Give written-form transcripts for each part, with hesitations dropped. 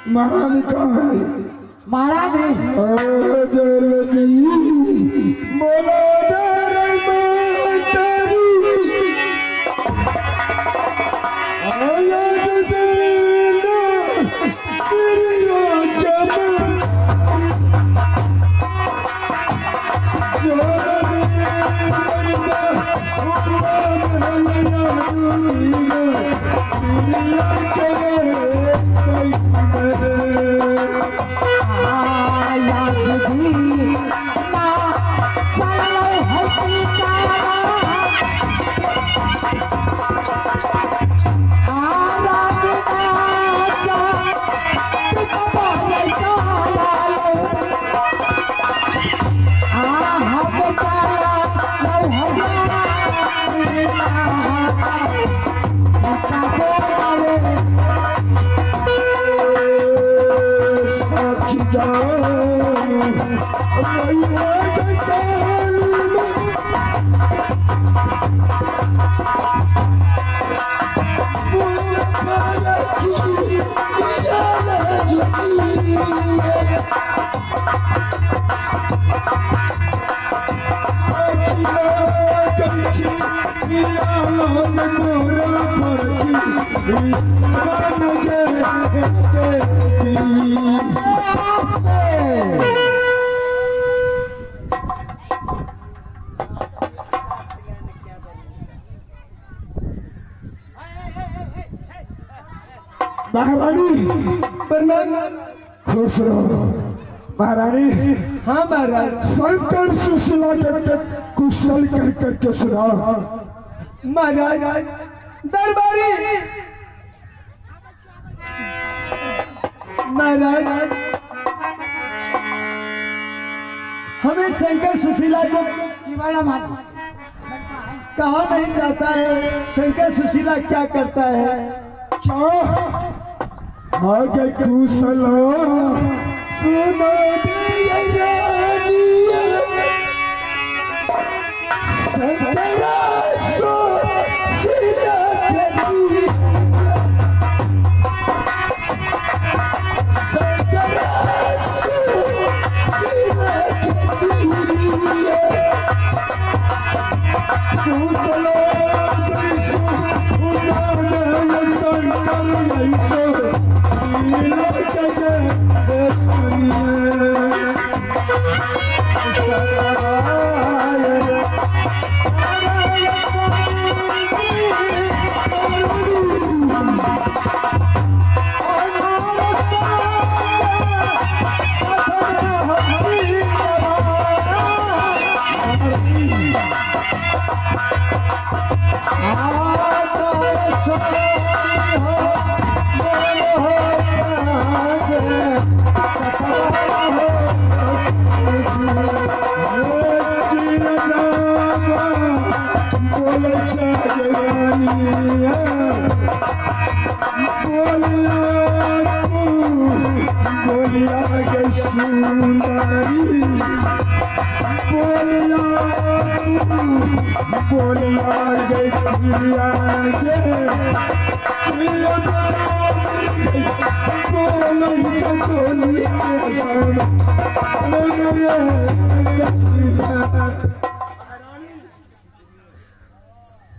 महारानी कहाँ है? महारानी जल्दी बोलो धर्म आया देना प्रिया चमन आया जी ना चलो हसी तारा साक्षी जानू मैया के काली में महारानी, प्रणाम। खुश रहो महारानी। हाँ महाराज। शंकर सुशीला के कुशल कह करके सुनाओ। महाराज, दरबारी महाराज, हमें शंकर सुशीला को कहा नहीं जाता है। शंकर सुशीला क्या करता है? क्या आगे कुशल सुना दे रानी, शंकर सुशीला के दिया। शंकर सुशीला के दिया। कुशल सुना दे शंकर ऐसो शीला के दुनिया।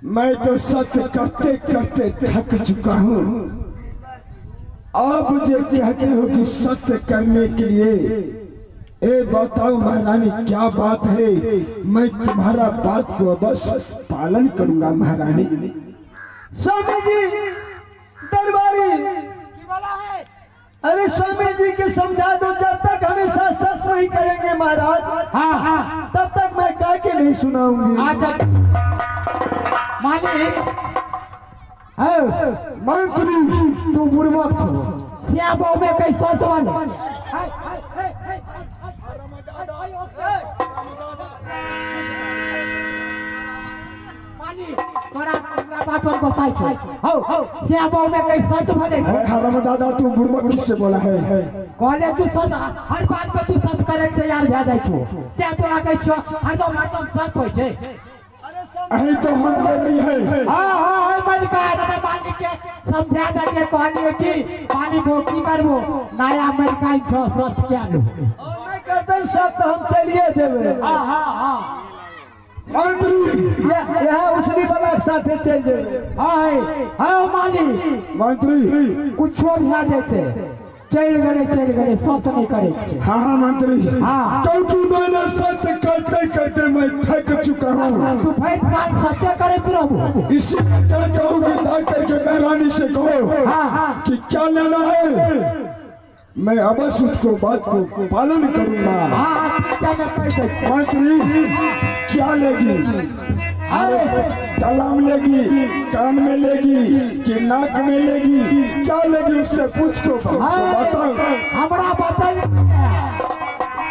मैं तो सत्य करते करते थक चुका हूँ। आप मुझे कहते हो कि सत्य करने के लिए, ए बताओ महारानी क्या बात है? मैं तुम्हारा बात को बस पालन करूंगा महारानी। स्वामी जी, दरबारी, अरे स्वामी जी के समझा दो, जब तक हमेशा सत्य नहीं करेंगे महाराज, हाँ, तब तक मैं कह के नहीं सुनाऊंगी। अच्छा मालिक, है मंत्री, तू बुड़बक छो, श्याम में कई सच वाले। मालिक, तोरा हमरा बात पर बताई छो। हौ, श्याम में कई सच भले। हराम दादा, तू बुड़बक किससे बोला है? कहले तू सच, हर बात पे तू सच करे के तैयार भए जाइ छो, तें तोरा कहै छियो हरदम हरदम सच होइ छै। अही तो हम दे रही है। हाँ हाँ हाँ मलिका हमें मालिक के समझा देलिए, कहलिए कि मालिक हो की करबो, नया मलिका छो सत क्या लो। और नहीं करतन सब तो हम चलिए जेबे। हाँ हाँ हाँ मंत्री यहाँ उसरी वाला के साथे चल जेबे। हाँ हाँ मालिक। मंत्री कुछो भए जेतै, चलि गेलै चलि गेलै, सत नहि करै छै। हाँ हाँ मंत्री। हाँ। क्योंकि मैंने सत्य करते करते मैं थक चुका हूँ। तू भरि साल सत्य करैत रहबो। इसीलिए कहता हूँ कि जा करके महारानी से कहो हाँ कि क्या लेना है, मैं अवश्य उसको बात को पालन करूंगा। हाँ ठीक है, मैं कहि दै छियै। मंत्री क्या लेगी? अरे कलाम लेगी, कान में लेगी कि नाक में लेगी, क्या लेगी उससे पूछ को बताओ। हमरा बतैल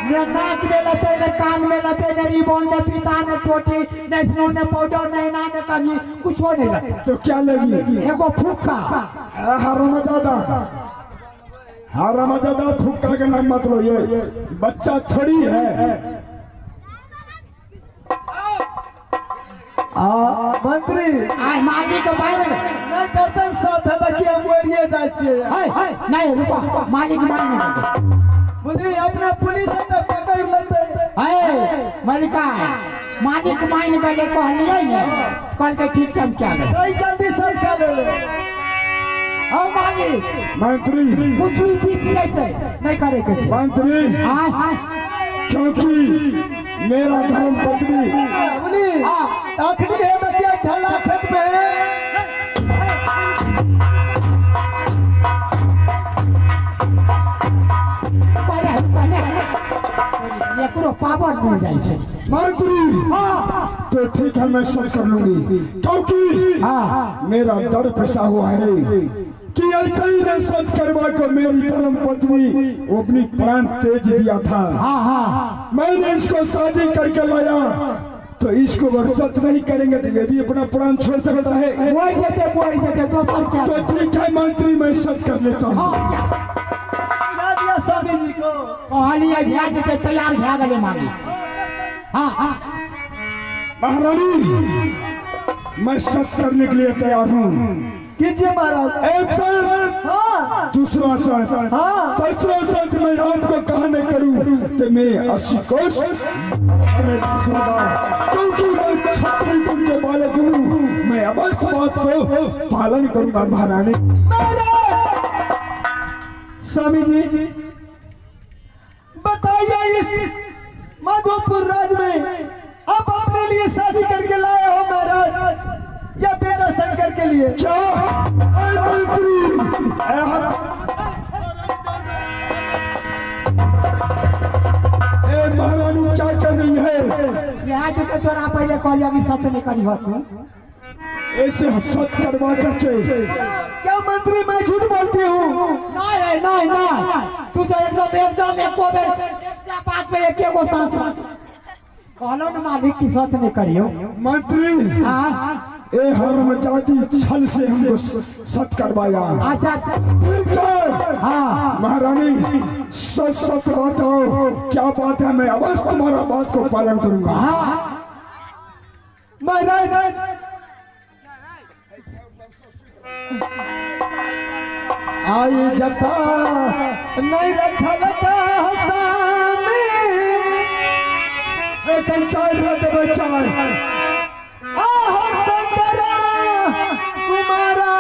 ने नाक में लेतै, ने कान में लेतै, ने रिबन, ने फीता, ने चोटी, ने स्नो, ने पाउडर, ने ना ने कंघी, कुछो नहीं लेतै। तो क्या लेगी? एगो फुक्का। हरामजादा, हरामजादा, फुक्का के नाम मत लो, ये बच्चा थोड़ी है। आ मंत्री आय मालिक मानि नहीं करतन सब है कि हम मरिए जाइ छियै। है नहीं रुको, मालिक मानि गेलै। बुझी अपने पुलिस तऽ पकड़ लेतै। है मलिका मालिक मानि गेलै, कहलियै ने, कहलकै ठीक छै हम क्या लेबै। कई जल्दी सब खा लेले। हौ मालिक। मंत्री कुछ भी बीत जेतै, नहीं करे के छै। मंत्री आय क्योंकि मेरा धर्म पत्नी बुझली अखनी है देखिए ढला खेत में। एकरो पावर मिल जाइ छै। मंत्री हाँ तो ठीक है, मैं सब कर लूंगी, क्योंकि हाँ मेरा डर फंसा हुआ है कि ऐसा ही नहीं सच करवा को मेरी धर्म पत्नी वो अपनी प्राण तेज दिया था। हाँ हाँ मैंने इसको शादी करके लाया, तो इसको अगर सच नहीं करेंगे तो ये भी अपना प्राण छोड़ सकता है। मरि जेतै, मरि जेतै, दोसर क्या। तो ठीक है मंत्री, मैं सच कर लेता हूँ। हाँ क्या ला दिया स्वामी जी को। कहलियै भए जेतै, तैयार भए गेलै मालिक। हाँ हाँ महारानी मैं सच करने के लिए तैयार हूँ। कीजिए महाराज। एक साथ, हाँ दूसरा साथ, हाँ तीसरा साथ मैं आपको कहा नहीं करूं तो मैं 80 कोस में फंसूंगा, क्योंकि मैं छत्रपुर के बालक हूँ। मैं अवश्य बात को पालन करूंगा महारानी। स्वामी जी बताइए, इस माधोपुर राज में आप अपने लिए शादी करके लाए हो महाराज या बेटा शंकर के लिए? क्या ऐ मंत्री, ऐ ऐ महारानी क्या कर रही है? इएह जे तोरा पहिले कहलियै कि सत्य नहीं करी तू। ऐसे सत करवा करके क्या मंत्री मैं झूठ बोलती हूँ? नहीं नहीं नहीं, तू तो एकदम एकदम एको बेर एक बात पे एके गो साँस कहलो ने मालिक की सत नहीं करियो। मंत्री हाँ ए हरामजादी छल से हमको सत करवाया। अच्छा ठीक है हाँ महारानी, सच सच बताओ क्या बात है, मैं अवश्य तुम्हारा बात को पालन करूंगा। हाँ महाराज आई जता नहीं रखल का स्वामी। एक चाय भे देवे चाय। आहो शंकरा कुमारा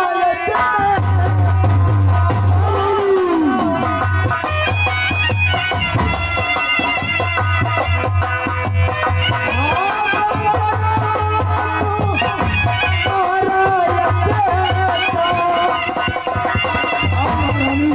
महारानी